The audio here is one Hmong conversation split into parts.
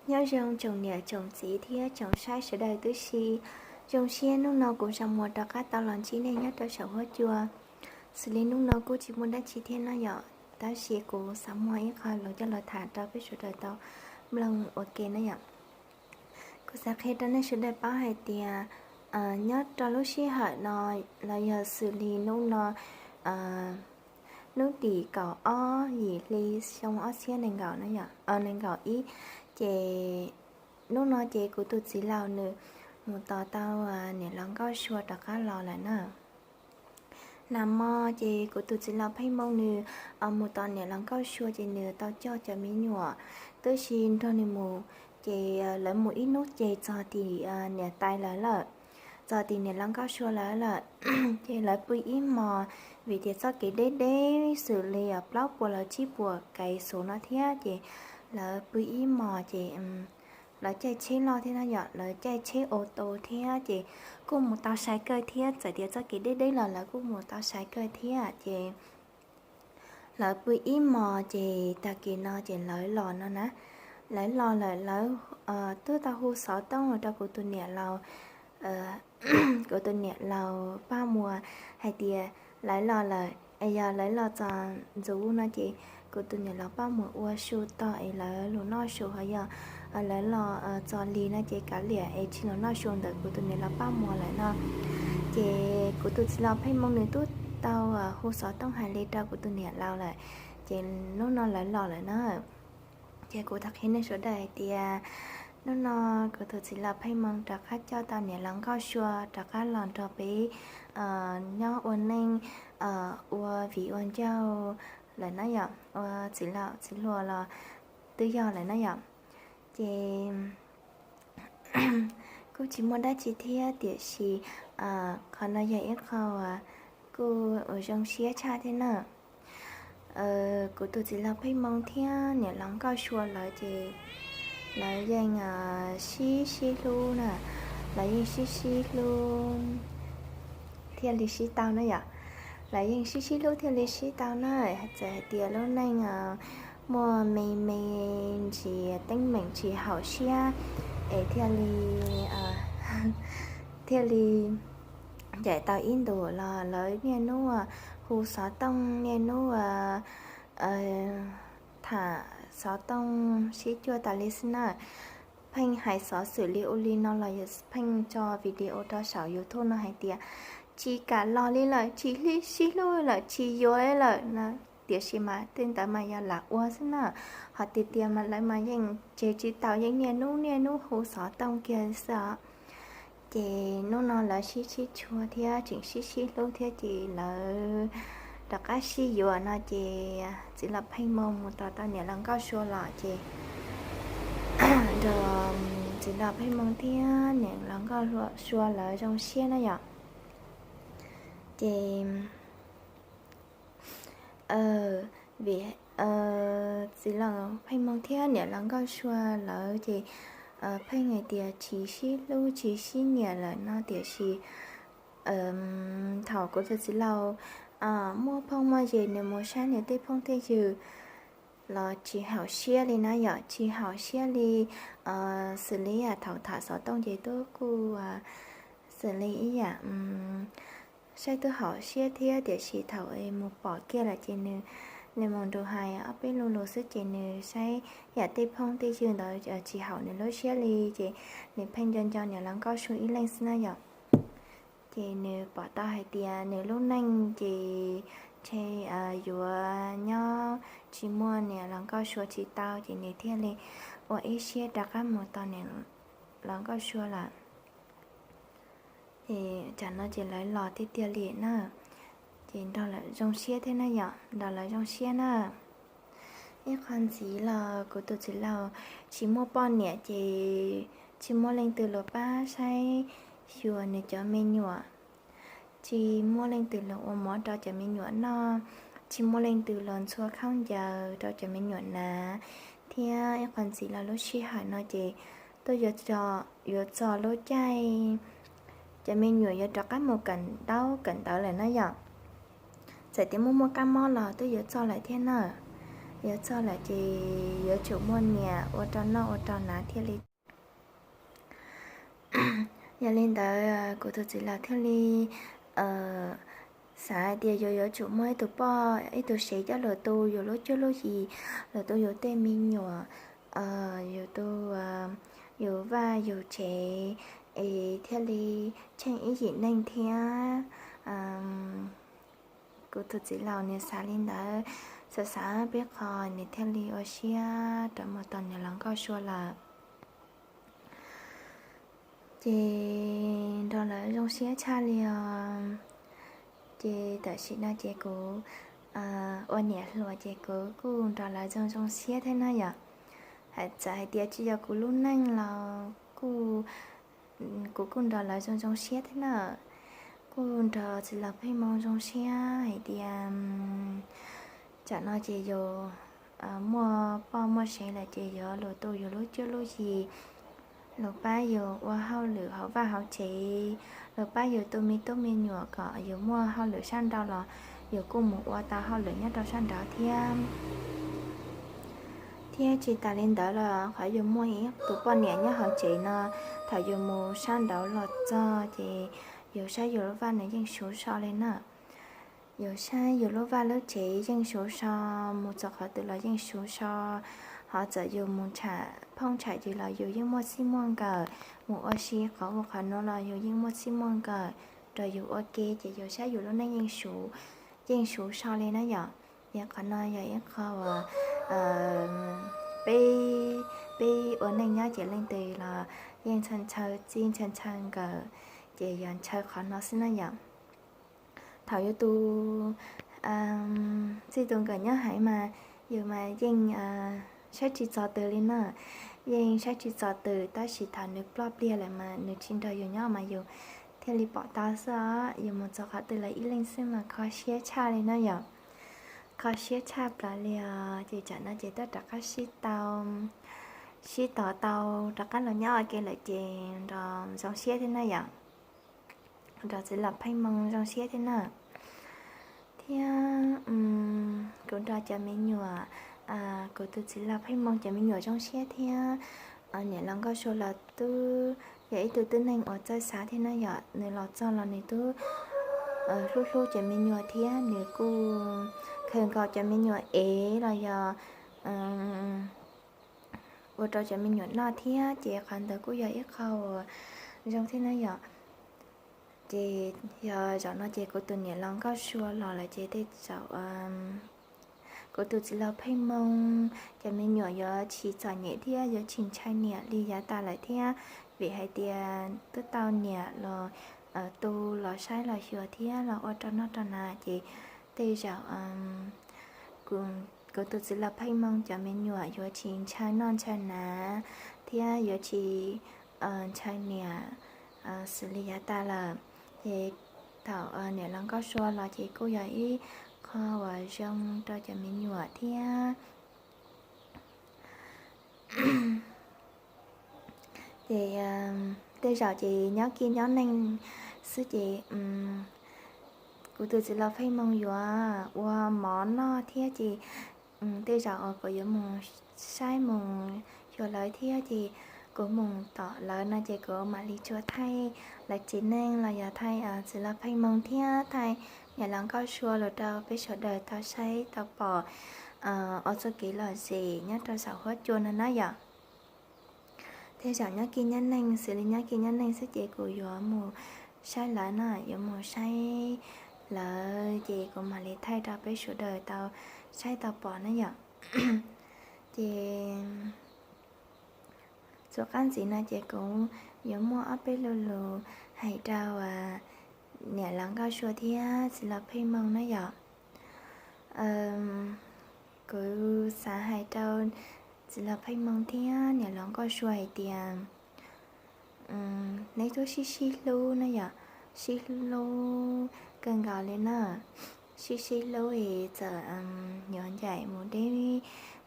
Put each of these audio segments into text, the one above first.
Nyob zoo tsoom niam tsoom txiv thiab tsoom saib sawv daws tib si. Zoo siab hnub no kuv Zoo Muas rov qab tau los ntsib nej nyob rau saum huab cua. Xws li hnub no kuj tsis muaj dab tsi thiab no yom, tab sis kuv xav muaj ib qho lus coj los tham rau peb sawv daws tau mloog ua ke na yom. Kuv xav qhia rau nej sawv daws paub hais tias nyob rau lub sij hawm no los yog xws li hnub no, hnub tim kaum ob yim hli xyoo ob txhiab nees nkaum no yom, nees nkaum ib, ces hnub no ces kuv tus txiv laus nws mus tos tau niam laus Nkauj Sua rov qab los lawm na. Nag hmo ces kuv tus txiv laus Pheej Moo nws mus tos niam laus Nkauj Sua ces nws tau coj cov me nyuam tib si nrog nws mus, ces lawv mus ib hnub ces txog tim niam tais lawv lawm, txog tim niam laus Nkauj Sua lawv lawm. Ces lawv pw ib hmos, vim tias txoj kev deb deb xws li plaub puas los tsib puas kev xuv no thiab, ces lawv pw ib hmos ces lawv caij tsheb loj thiab no yom, lawv caij tsheb ua tus thiab ces kuj mus tau sai kawg thiab, txawm tias txoj kev deb deb los lawv kuj mus tau sai kawg thiab ces lawv pw ib hmos ces tag kis no ces lawv los no na. Lawv los lawm, lawv twb tau hu xov tooj rau kuv tus niam laus, kuv tus niam laus Paj Muas hais tias lawv los lawm, yog lawv los txog ntxov no ces kuv tus niam laus Paj Muas ua su tog es lawv los noj su, ho yog lawv los txog lig no ces kav liam es tsis los noj su ntawm kuv tus niam laus Paj Muas lawm no. Ces kuv tus txiv laus Pheej Moo nws twb tau hu xov tooj hais li rau kuv tus niam laus lawm, ces hnub no lawv los lawm na. Ces kuv thov qhia nej sawv daws hais tias hnub no kuv tus txiv laus Pheej Moo rov qab coj tau niam laus Nkauj Sua rov qab los nrog peb nyob ua neej, ua viv ua ncaus lawm na yom, ua txiv laus txiv hluas los twb yog lawm na yom. Ces kuj tsis muaj dab tsi thiab, tiam sis qhov no yog ib qho kuj ua zoo siab tshaj thiab na. Kuv tus txiv laus Pheej Moo thiab niam laus Nkauj Sua lawv ces lawv yeej sib sib hlub na, lawv yeej sib sib hlub thiaj li sib tau na yom. Lawv yeej sib sib hlub thiaj li sib tau na. Txawm hais tias lub neej muaj me me ntsis teeb meem tsis haum siab es thiaj li thiaj li ncaim tau ib ntus los lawv niaj hnub hu xov tooj, niaj hnub tham xov tooj sib cuag tas li xwb na. Pheej hais xov xwm li ua li no los yog pheej tso video rau saum YouTube no hais tias tsis kam los li lawm, tsis sib hlub lawm, tsis yuav lawm no. Tiam sis mas tej ntawd mas yog lam ua xwb na, ho tiag tiag mas lawv mas yeej tseg tsis tau, yeej niaj hnub niaj hnub hu xov tooj kiag xwb os. Ces hnub no lawv sib sib tshua thiab tseem sib sib hlub thiab ces lawv rov qab sib yuav no ces txiv laus Pheej Moo mus tos tau niam laus Nkauj Sua los ces nrog txiv laus Pheej Moo thiab niam laus Nkauj Sua lawv zoo siab na yom. Ces vim txiv laus Pheej Moo thiab niam laus Nkauj Sua lawv ces pheej hais tias tsis sib hlub tsis sib nyiam lawm no, tiam sis thaum kuv tus txiv laus muaj phooj muaj ywg nws mus saib nws tej phooj tej ywg los tsis haum siab li na yom, tsis haum siab li. Xws li yam thaum tham xov tooj ces twb kuj xws li ib yam saib twb haum siab thiab, tiam sis thaum mus pom kiag lawm ces nws, nws mus nrug hais ob peb lo lus xwb ces nws saib yam tej phooj tej ywg ntawd tsis haum nws lub siab li, ces nws pheej nco nco niam laus Nkauj Sua ib leeg xwb na yom. Ces nws pom tau hais tias nws lub neej ces ntshe yuav nyob tsis muaj niam laus Nkauj Sua tsis tau, ces nws thiaj li ua ib siab rov qab mus tos niam laus Nkauj Sua lawm. Ces tsam no ces lawv los tiag tiag li na, ces nrog lawv zoo siab thiab na yom, nrog lawv zoo siab na. Ib qho ntxiv los kuv tus txiv laus tsis muaj poj niam ces tsis muaj leej twg los pab saib xyuas nws cov me nyuam, tsis muaj leej twg los ua mov rau cov me nyuam noj, tsis muaj leej twg los ntxhua khaub ncaws rau cov me nyuam hnav, thiab ib qho ntxiv los lub sij hawm no ces twb yuav txog lub caij cov me nyuam yuav rov qab mus kawm ntaub kawm ntawv lawm na yom. Txawm tias muaj muaj kab mob los twb yuav txog lawm thiab na. yuav txog lawm ces yuav tsum muaj niam ua rau noj ua rau hnav thiaj li. Yog li ntawd kuv tus txiv laus thiaj li xav hais tias yus yuav tsum muaj ib tug poj ib tug sev coj los tu yus lub cuab lub yig, los tu yus tej me nyuam, yus tu yus vaj yus tsev, es thiaj li tsheej ib yim neej thiab. Kuv tus txiv laus nws xav li ntawd, xav xav peb qho, nws thiaj li ua siab rov mus tos niam laus Nkauj Sua lawm. Ces nrog lawv zoo siab tshaj li os. Ces tam sim no ces kuv ua niam hluas ces kuv kuj nrog lawv zoo zoo siab thiab na yom. Hais txawm hais tias tsis yog kuv lub neej los kuj, kuv kuj nrog lawv zoo zoo siab thiab na. Kuj nrog txiv laus Pheej Moo zoo siab hais tias tsam no ces yus muaj poj muaj sev lawm ces yuav los tu yus lub cuab lub yig, los pab yus ua hauj lwm hauv vaj hauv tsev, los pab yus tu me tub me nyuam kom yus muaj hauj lwm sab nraud los yus kuj mus ua tau hauj lwm nyob rau sab nraud thiab. Thiab tsis tas li ntawd los qhov yus muaj ib tus poj niam nyob hauv tsev no, thaum yus mus sab nraud los txog ces yus saib yus lub vaj nws yeej suv so li na. Yus saib yus lub vaj lub tsev yeej suv so, mus txog qhov twg los yeej suv so. Ho txawm yus mus tsham phooj tsham ywg los yus yeej muaj txij muaj nkawm, mus ua si qhov ub qhov nuav los yus yeej muaj txij muaj nkawm rau yus ua ke, ces yus saib yus lub neej yeej suv, yeej suv so li na yom. Yog qhov no yog ib qho uas peb, peb ua neej nyob ces leej twg los yeej ntshaw ntshaw txij ntshaw ntshaw nkawm, ces yog ntshaw qhov no xwb na yom. Thaum yus tus txij tus nkawm nyob heev mas yus mas yeej saib tsis txog twg li na, yeej saib tsis txog twg, tab sis thaum nws ploj pliag lawm mas nws tsis nrog yus nyob mas yus thiaj li pom tau xwb os. Yus mus txog qhov twg los ib leeg xwb mas kho siab tshaj li na yom. Kho siab tshaj plaws li os. Ces tsam no ces twb rov qab sib tau, sib tos tau rov qab los nyob ua ke lawm ces nrog zoo siab thiab na yom. Nrog txiv laus Pheej Moo zoo siab thiab na. Thiab kuv nrog cov me nyuam, kuv tus txiv laus Pheej Moo cov me nyuam zoo siab thiab. Niam laus Nkauj Sua los twb yog ib tug tib neeg uas txawj xav thiab na yom, nws los txog los nws twb hlub hlub cov me nyuam thiab nws kuj khaws nkaus cov me nyuam ev los yog ua rau cov me nyuam noj thiab, ces qhov ntawd kuj yog ib qho uas zoo thiab na yom. Ces yog zaum no ces kuv tus niam laus Nkauj Sua los lawm ces tej zaum kuv tus txiv laus Pheej Moo cov me nyuam yuav tsis txom nyem thiab yuav tsis ntshai niam li yav tas lawm thiab, vim hais tias twb tau niam los tu los saib los xyuas thiab los ua rau noj rau hnav ces tej zaum kuv tus txiv laus Pheej Moo cov me nyuam yuav tsis ntshaw noj ntshaw hnav thiab yuav tsis ntshaw niam xws li yav tas lawm. Ces thaum niam laus Nkauj Sua los ces kuj yog ib qho uas zoo rau cov me nyuam thiab. Ces tej zaum ces nyob kij nyob neej xwb ces kuv tus txiv laus Pheej Moo yuav ua mov noj thiab ces tej zaum uas kuv yuav mus saib mus xyuas lawv thiab ces kuv mus tom lawv no ces kuv mam li tsuas thaij lawv tsev neeg los yog thaij txiv laus Pheej Moo thiab thaij niam laus Nkauj Sua los rau peb sawv daws tau saib tau pom ob txoj kev lom zem nyob rau saum huab cua no na yom. Tej zaum nyob kij nyob neej xws li nyob kij nyob neej xwb ces kuv yuav mus saib lawv na, yuav mus saib lawv ces kuv mam li thaij rau peb sawv daws tau saib tau pom na yom. Ces txuas qab ntxiv no ces kuv yuav muaj ob peb lo lus hais rau niam laus Nkauj Sua thiab txiv laus Pheej Moo na yom. Kuv xav hais rau txiv laus Pheej Moo thiab niam laus Nkauj Sua hais tias neb twb sib sib hlub na yom, sib hlub kawg nkaus li na. Sib sib hlub es txawm yuav ncaim mus deb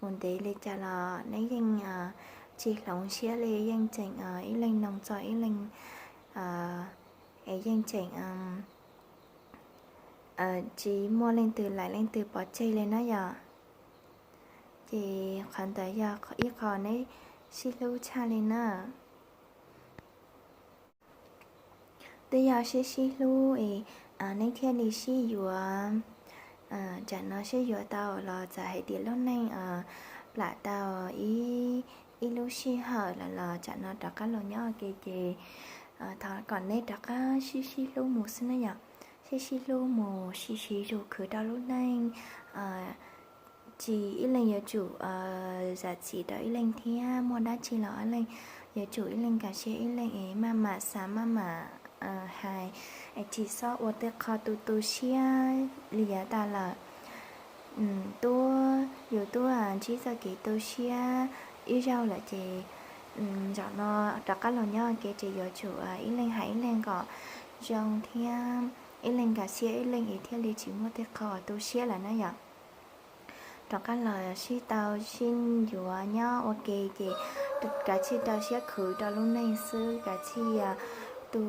mus ntev li cas los neb yeej tsis hloov siab li, yeej tseem ib leeg noog txog ib leeg, es yeej tseem tsis muaj leej twg laim leej twg pov tseg li na yom. Ces qhov ntawd yog ib qho neb sib hlub tshaj li na. Twb yog sib sib hlub es neb thiaj li sib yuav. Tsam no sib yuav tau los txawm hais tias lub neej plam tau ib, ib lub sij hawm los los tsam no rov qab los nyob ua ke ces thov kom neb rov qab sib sib hlub mus xwb na yom. Sib sib hlub mus, sib sib zus khwv rau lub neej. Tsis ib leeg yuav tsum zam txim rau ib leeg thiab, muaj dab tsi los ib leeg yuav tsum ib leeg kam siab ib leeg es maj mam xav maj mam hais, es tsis txhob ua tej qho tu tu siab li yav tas lawm. Tuab, yus tuab ntsib txoj kev tu siab ib zaug lawm ces zaum no rov qab los nyob ua ke ces yuav tsum ib leeg hais ib leeg kom zoo thiab ib leeg nkag siab ib leeg es thiaj li tsis muaj tej qho tu siab lawm na yom. Rov qab los sib tau sib yuav nyob ua ke ces kav tsij rau siab khwv rau lub neej xwb, kav tsij tu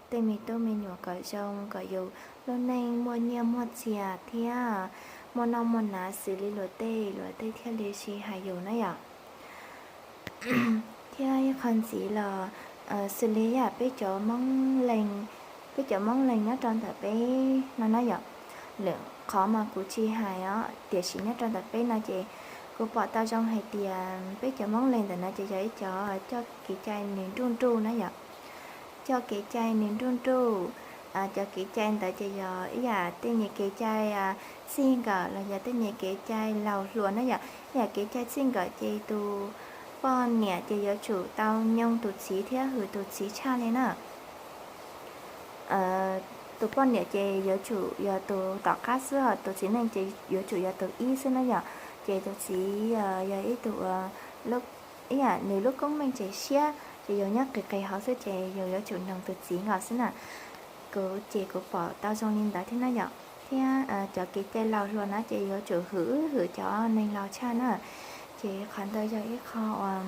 tej me tub me nyuam kom zoo kom yus lub neej muaj nyiaj muaj txiag thiab muaj noj muaj hnav xws li luag tej, luag tej thiaj li sib hais yus na yom. Thiab ib qho ntxiv los xws li yam peb cov Hmoob Leeg, peb cov Hmoob Leeg nyob rau ntawm peb no na yom, lwm qhov mas kuv tsis hais os, tiam sis nyob rau ntawm peb no ces kuv pom tau zoo hais tias peb cov Hmoob Leeg ntawm no ces yog ib cov coj kev cai nws nruj nruj na yom. Coj kev cai nws nruj nruj, cov kev cai ntawd ces yog ib yam tej niag kev cai txij nkawm los yog tej niag kev cai laus hluas na yom. Ib yam kev cai txij nkawm ces tus poj niam ces yuav tsum tau nyoo tus txiv thiab hwm tus txiv tshaj li na. Tus poj niam ces yuav tsum yog tus tom qab xwb, ho tus txiv neej ces yuav tsum yog tus ib xwb na yom. Ces tus txiv yog ib tug ib yam nws lub koob meej tseem siab ces yus nyob qis qis hauv xwb ces yus yuav tsum noog tus txiv nkaus xwb na. Kuv ces kuv pom tau zoo li ntawd thiab na yom. Thiab cov kev cai laus hluas na ces yuav tsum hwm hwm cov neeg laus tshaj na. Ces qhov ntawd yog ib qho uas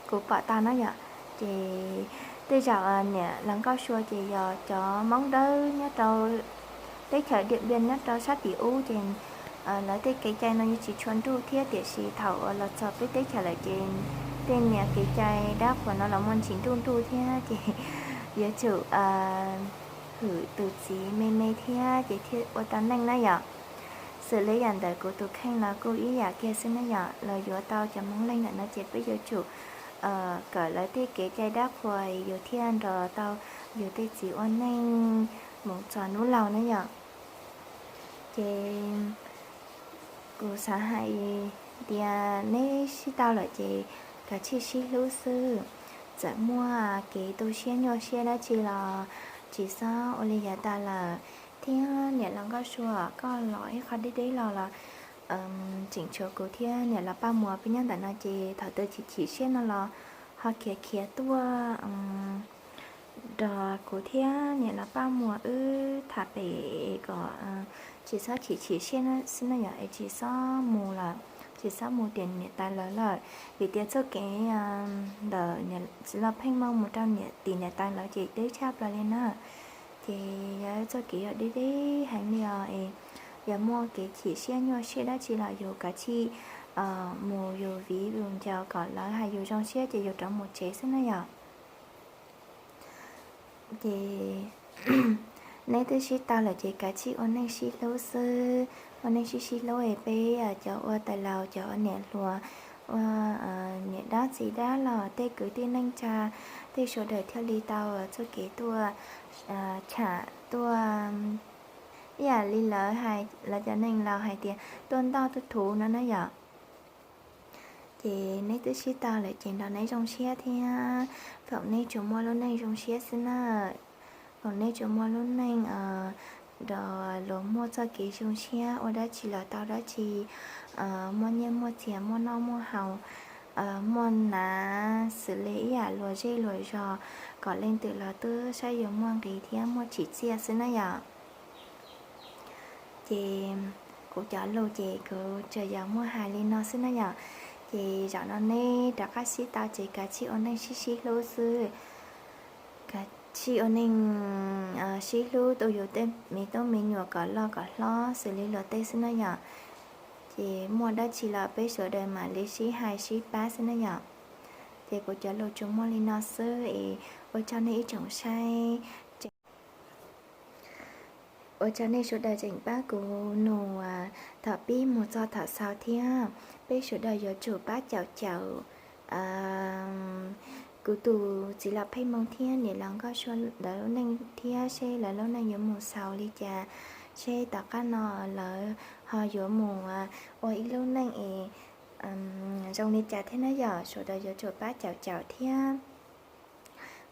kuv pom tau na yom. Ces tej zaum niam laus Nkauj Sua ces yog cov Hmoob Dawb nyob rau teb chaws Diam Npiam nyob rau sab tim ub ces lawv tej kev cai no yeej tsis tshua nruj thiab, tiam sis thaum uas los txog peb teb chaws lawm ces tej niag kev cai dab qhuas no los muaj ntsis nruj nruj thiab ces yuav tsum hwm tus txiv me me thiab ces thiaj ua tau neej na yom. Xws li yam ntawm kuv tus kheej los kuj ib yam kiag xwb na yom, los yuav tau cov Hmoob Leeg ntawm no ces peb yuav tsum kawm lawv tej kev cai dab qhuas yus thiaj nrog tau yus tej txiv ua neej mus txog hnub laus na yom. Ces kuv xav hais tias neb sib tau lawm ces kav tsij sib hlub xwb. Txawm muaj kev tu siab nyuaj siab dab tsi los tsis txhob ua li yav tas lawm. Thiab niam laus Nkauj Sua, koj los ib qho deb deb los los tseem tshuav kuv thiab niam laus Paj Muas peb nyob ntawm no ces thaum twg chim chim siab no los ho khiav khiav tuaj nrog kuv thiab niam laus Paj Muas wb tham pem kom tsis txhob chim chim siab xwb na yom, es tsis txhob mus lawm, tsis txhob mus tim niam tais lawv lawm, vim tias txoj kev ntawm txiv Los Pheej Hmoo mus rau niam tim niam tais lawv ces deb tshaj plaws li na. Ces yog txoj kev yog deb deb heev li os, es yog muaj kev chim siab nyuaj siab dab tsi los yus kav tsij mus yus viv yus ncaus kom lawv hais yus zoo siab ces yus rov mus tsev xwb na yom. Ces neb twb sib tau lawm ces kav tsij ua neej sib hlub xwb, ua neej sib sib hlub es peb cov ua tais laus cov ua niam hluas, ua niam dab txiv dab los tej kwv tij neej tsa, tej sawv daws thiaj li tau txoj kev tuaj tsham tuaj, ib yam li lawv hais, lawv cov neeg laus hais tias tuaj ntoj tuaj thuv no na yom. Ces neb twb sib tau lawm ces nrog neb zoo siab thiab. Foom neb tsuas muaj lub neej zoo siab xwb na. Foom neb tsuas muaj lub neej nrog luag muaj txoj kev zoo siab, ua dab tsi los tau dab tsi, muaj nyiaj muaj txiag, muaj noj muaj haus, muaj hnav xws li ib yam luag zej luag zos, kom leej twg los twb saib yuav muaj nqis thiab muaj tsim txiaj xwb na yom. Ces kuv cov lus ces kuv tsuas yog muaj hais li no xwb na yom. Ces zaum no neb rov qab sib tau ces kav tsij ua neej sib sib hlub xwb. Kav tsij ua neej sib hlub tu yus tej me tub me nyuam kom loj kom hlob xws li luag tej xwb na yom. Ces muaj dab tsi los peb sawv daws mam li sib hais sib pab xwb na yom. Ces kuv cov lus tsuas muaj li no xwb es ua tsaug nej ib tsoom saib, ua tsaug nej sawv daws tseem pab kuv nus thaum pib mus txog thaum xaus thiab. Peb sawv daws yuav tsum pab caum caum kuv tus txiv Lam Pheej Hmoo thiab niam laus Nkauj Sua lawv lub neej thiab seb lawv lub neej yuav mus xaus li cas, seb tom qab no lawv ho yuav mus ua ib lub neej es zoo li cas thiab na yom. Sawv daws yuav tsum pab caum caum thiab.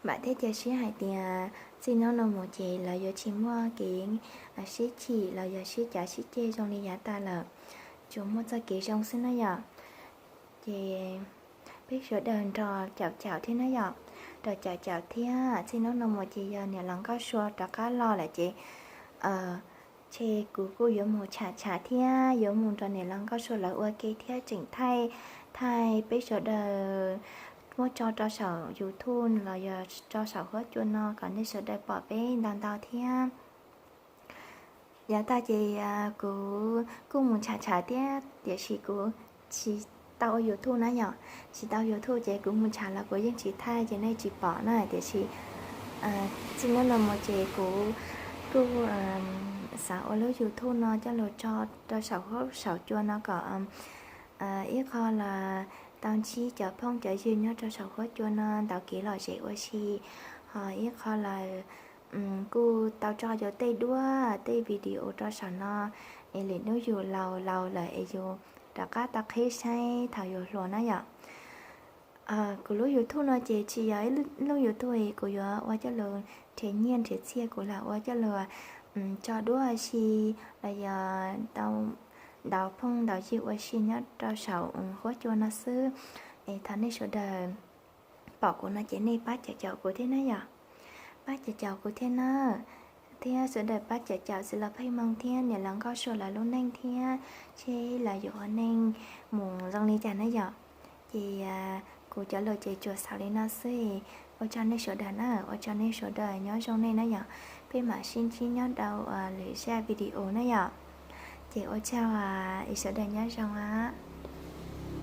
Vam thiab cia siab hais tias txij hnub no mus ces lawv yuav tsis muaj kev sib chim los yog sib cav sib ceg zoo li yav tas lawm, tsuas muaj txoj kev zoo xwb na yom. Ces peb sawv daws nrog caum caum thiab na yom, nrog caum caum thiab. Txij hnub no mus ces yog niam laus Nkauj Sua rov qab los lawm ces tshe kuv kuj yuav mus tsham tsham thiab yuav mus nrog niam laus Nkauj Sua lawv ua ke thiab tseem thaij, thaij peb sawv daws muab tso rau saum YouTube los yog tso saum huab cua no kom nej sawv daws pom peb ntau ntau thiab. Yav tag ces kuv kuj mus tsham tsham thiab tiam sis kuv tsis tau ua YouTube na yom, tsis tau YouTube ces kuv mus tsham los kuv yeej tsis thaij ces nej tsis pom na. Tiam sis txij hnub no mus ces kuv kuj xav ua lub YouTube no coj los tso rau saum huab saum cua no kom ib qho los tau ntsib cov phooj cov ywg nyob rau saum huab cua no ntau kev lom zem ua si, ho ib qho los kuj tau tso yus tej duab tej video rau saum no es lwm hnub yus laus laus lawm es yus rov qab tau qhib saib thaum yus hluas na yom. Kuv lub YouTube no ces tsis yog ib lub YouTube es kuv yuav ua coj lus nrhiav nyiaj nrhiav txiaj, kuv lam ua coj lus tso duab ua si los yog tau ntaus phooj ntaus ywg ua si nyob rau saum huab cua no xwb. Es thov nej sawv daws pom kuv no ces nej pab caum caum kuv thiab na yom, pab caum caum kuv thiab na. Thiab sawv daws pab caum caum txiv Lam Pheej Hmoo thiab niam laus Nkauj Sua lawv lub neej thiab seb lawv yuav ua neej mus zoo li cas na yom. Ces kuv cov lus ces tsuas xaus li no xwb. Ua tsaug nej sawv daws na, ua tsaug nej sawv daws, nyob zoo nej na yom. Peb mam sib ntsib nyob rau lwm zaj video na yom. Ces ua tsaug es sawv daws nyob zoo a.